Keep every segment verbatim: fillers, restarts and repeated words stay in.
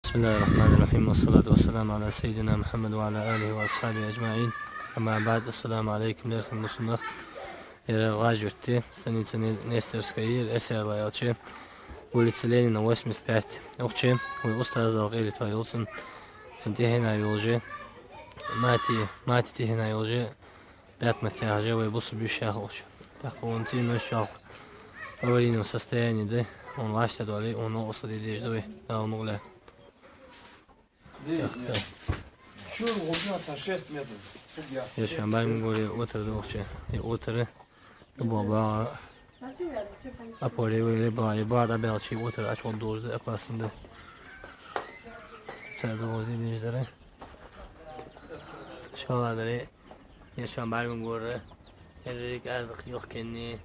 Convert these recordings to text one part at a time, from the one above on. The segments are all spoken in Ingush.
بسم الله الرحمن الرحيم، والصلاة والسلام على سيدنا محمد وعلى آله وأصحابه أجمعين. أما بعد، السلام عليكم, лерхӀам бусулба нах. Ер ГӀажарти, станица Не-, Нестерская, ер СР вай аьлча, улица Ленина, восемьдесят пять. Укх чу вай устаз, Дала къайле тоаяйла цун, цун тӀехьенах йолаш, Мати, Мати тӀехьенах йолаш, ПаьтӀамат яхаш я вай бусулба йиша яхаш. ТӀаккха цӀенош чӀоагӀа в аварийном состоянии да, цун лаштӀа доале, цун новкъостал де дезаш да вай, Дала мукъ ле. Шура гӀоргья цхьа шесть метров. Ер шоана бӀаргагур я отар да укх чу. Ер отар, ер бо багӀа опора вай, ер бо, ер бо дӀабаьлча, ер отар ӀочугӀоргдолаш да, опасни да. Цар догӀа зе дезаш дар. ШоллагӀа даре, ер шоана бӀаргагур я, еррига аьрда юхкенна,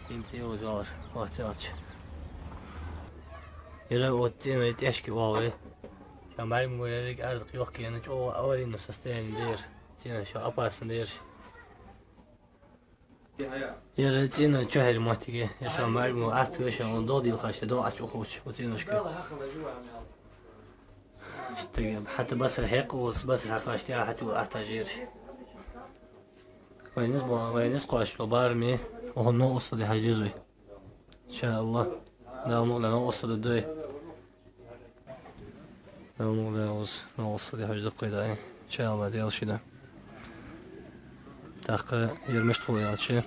цӀен цӀи йолаш вар, вахцелча. Ер оцу цӀеной тӀехьашка оал вай. Шоана бӀаргагур я, еррига аьрда юхкенна, чӀоагӀа аварийном состоянии да ер. ЦӀенош опасни да ераш. Ер цӀеной чухьара моттиг я, ер шоана бӀаргагур, атта вешан, цун догӀа дийлхаш, догӀа Ӏочуухаш оцу цӀеношка. Иштта хӀанз басар хьекха, оцу басар хьекхаш, тӀехьа хьатӀавола атта жер. Вай низ бо-, вай низ кхоачаш дола барам, цун новкъостал де хьажа деза вай. Ин ша АллахӀ, Дала мукъ ле, новкъостал дергда вай. Дала мукъ ле, укхаза новкъостал де хьажа даккхийда, ин ша АллахӀ, Даьла ший да. ТӀаккха ер мишта хул аьлча,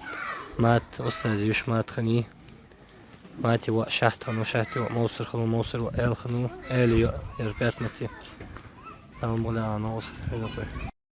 Мати, устаза йиша Мати хиннай, Мати воӀ Шахьта хиннав, Шахьта воӀ Мовсар хиннав, Мовсара воӀ Аьла хиннав, Аьла йоӀ ер ПаьтӀамат я. Дала мукъ ле, новкъостал де хьажа даккхийда.